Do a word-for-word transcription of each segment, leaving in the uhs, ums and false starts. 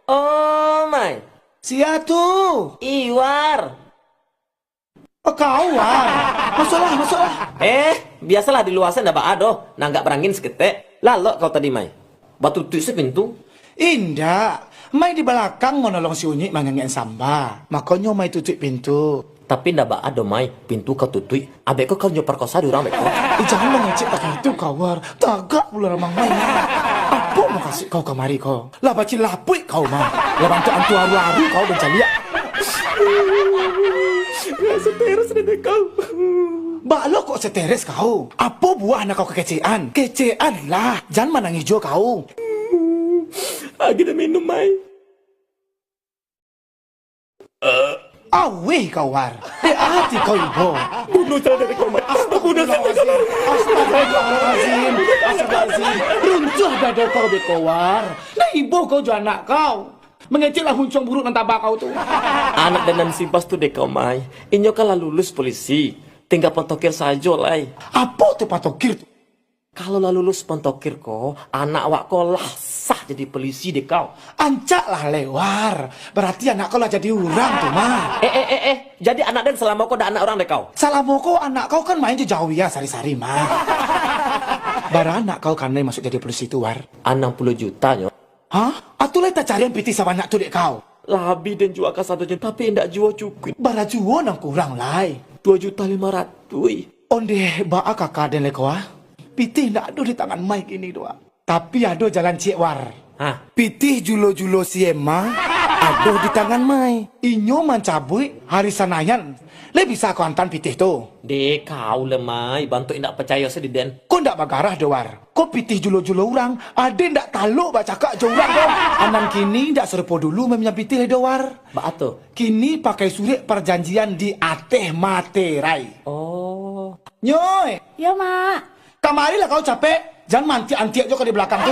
Oh, Mai. Sia tu? Iwar. Oh, kau, War. Masuaklah, masuaklah. Eh, biasolah di lua se ndak baa doh. Nanggak barangin saketek. Lalok kau tadi, Mai. Batutuik se pintu. Indak. Mai di balakang manolong si Unyik mangangek samba. Makonyo Mai tutuik pintu. Tapi ndak baa doh, Mai. Pintu kau tutuik. Abek ko kau nyo parkosa di urang beko. Eh, jangan mangecek pakai itu, kau, War. Tagak pulo ramang Mai. Apo mukasuik kau kamari ko? Lah bacilapuik kau mah. Lah bantuak antu aru-aru kau bancaliak. Lah stres dek kau. Baa lo kok stres kau? Apo buah nan kau kakecekan? Kecekan lah. Jan manangih juo kau. Agiah den minum, Mai. Awih kau, War. Dek ati kau ibo. Bunuah sajo dek kau, Mai. Bunuah sajo dek kau, Mai. Astagfirullahalazim. Astagfirullahalazim. Runtuah dado kau beko, War. Nah ibo kau jo anak kau. Mangecek lah muncuang buruak nan taba kau tu. Anak den nan si Bas tu dek kau, Mai. Inyo kan lah lulus polisi. Tingga pantokir sajo lai. Apo tu pantokir tu? Kalau lah lulus pantokir ko, anak awak ko lah sah jadi polisi dek kau. Ancak lah lai, War. Barati anak kau lah jadi urang tu mah. Eh, eh, eh, eh. Jadi anak den salamo ko dak anak urang dek kau? Salamo ko anak kau kan main jo Jauh ya sari-sari mah. Bara anak kau kanai masuak jadi polisi tu, War? Anam puluah juta nyo. Hah? Atu lai tacarian pitih sabanyak tu dek kau? Labiah den jua kasadonyo, tapi indak juo cukuik. Bara juo nan kurang lai? Duo juta limo ratuih. Ondeh baa kaka den lai ko, ah? Pitih indak ado di tangan Mai kini tu, ah. Tapi ado jalan ciek, War. Hah? Pitih julo-julo si Emma ado di tangan Mai. Inyo mancabuik hari Sanayan. Lai bisa kau antaan pitih tu? Dek kau lah, Mai, bantuak indak pacayo se di den. Ko ndak bagarah doh, War. Ko pitih julo-julo urang, aden ndak talok bacakak jo urang doh. Anan kini ndak sarupo dulu maminjam pitih lai doh, War. Baa tu? Kini pakai surek parjanjian di ateh materai. Oh. Nyoi! Yo, Mak. Kamarilah kau capek, jan maantiak-antiak jo kau di balakang tu.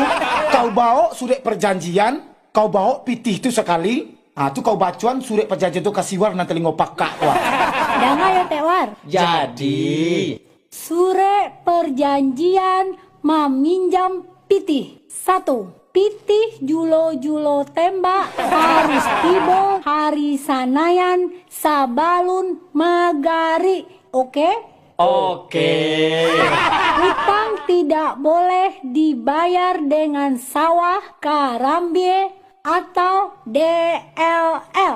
Kau bawok surek parjanjian, kau bawok pitih tu sakali. Ha, tu kau bacoan surek parjanjian tu ka si War nan talingo pakak tu, ah. Danga yo, Tek War. Jadi. Surek parjanjian maminjam pitih. Satu, pitih julo-julo tembak harus tibo hari Sanayan sabalun magarik. Oke? Oke. Utang tidak boleh dibayar dengan sawah, karambie, atau D L L.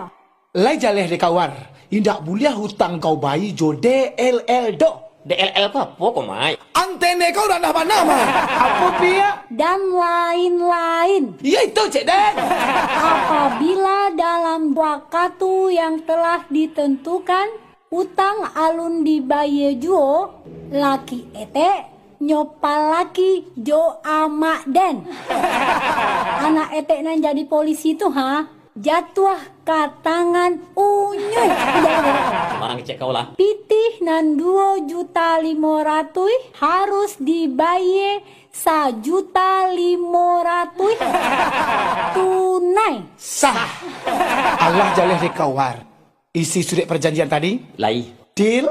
Lai jaleh dek kau, War. Indak buliah utang kau bayia jo D L L doh. D L L ko apo ko, Mai? Antene kau randah bana, Mai. Apo piak? Dan lain-lain. Iyo itu, Cek Den. Apabila dalam wakatu yang telah ditentukan, utang alun dibayia juo, laki etek nyo palaki jo amak den. Anak etek nan jadi polisi tu, ha, jatuah ka tangan Unyuik. Barang kecek kau lah. Pitih nan duo juta limo ratuih harus dibayia sajuta limo ratuih tunai. Sah. Alah jaleh dek kau, War. Isi surek parjanjian tadi? Lai. Deal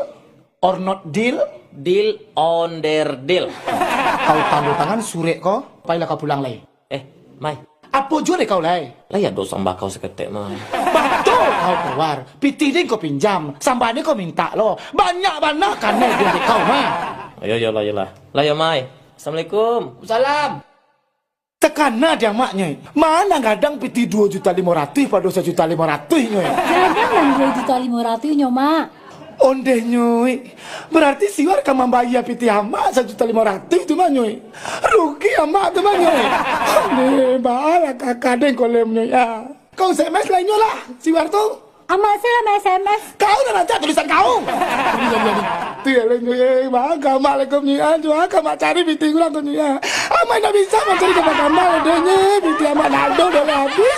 or not deal? Deal on their deal. Kau tando tangan surek ko, pailah kau pulang lai. Eh, Mai. Apo juo dek kau lai? Lai ado sambah kau saketek, Mai. Batua kau ko, War. Pitih den kau pinjam, sambah den kau mintak lo. Banyak bana kanai den dek kau, Mai. Ayo, yolah, yolah. Lah yo, Mai. Assalamualaikum. Salam. Takana di amak, Nyoi. Ma nan gadang pitih duo juta limo ratuih pado sajuta limo ratuih, Nyoi? Gadang nan duo juta limo ratuih nyo, Mak. Ondeh, Nyoi. Barati si War ka mambayia pitih amak sajuta limo ratuih tu mah, Nyoi. Rugi amak tu mah, Nyoi. Ondeh, baalah kaka den ko lai, Nyoi, ah. Kau S M S lah inyo lah, si War tu. Amak se lah ma-S M S. Kau nan rancak tulisan kau. Jadi, jadi, jadi. Tu yo lah, Nyoi, eh, baa ka amak lai ko, Nyoi, ah, jo a ka amak cari pitih urang ko, Nyoi, ah. Amak indak bisa mancari gambar-gambar, deh, Nyoi, pitih amak ndak ado, dah lah abih.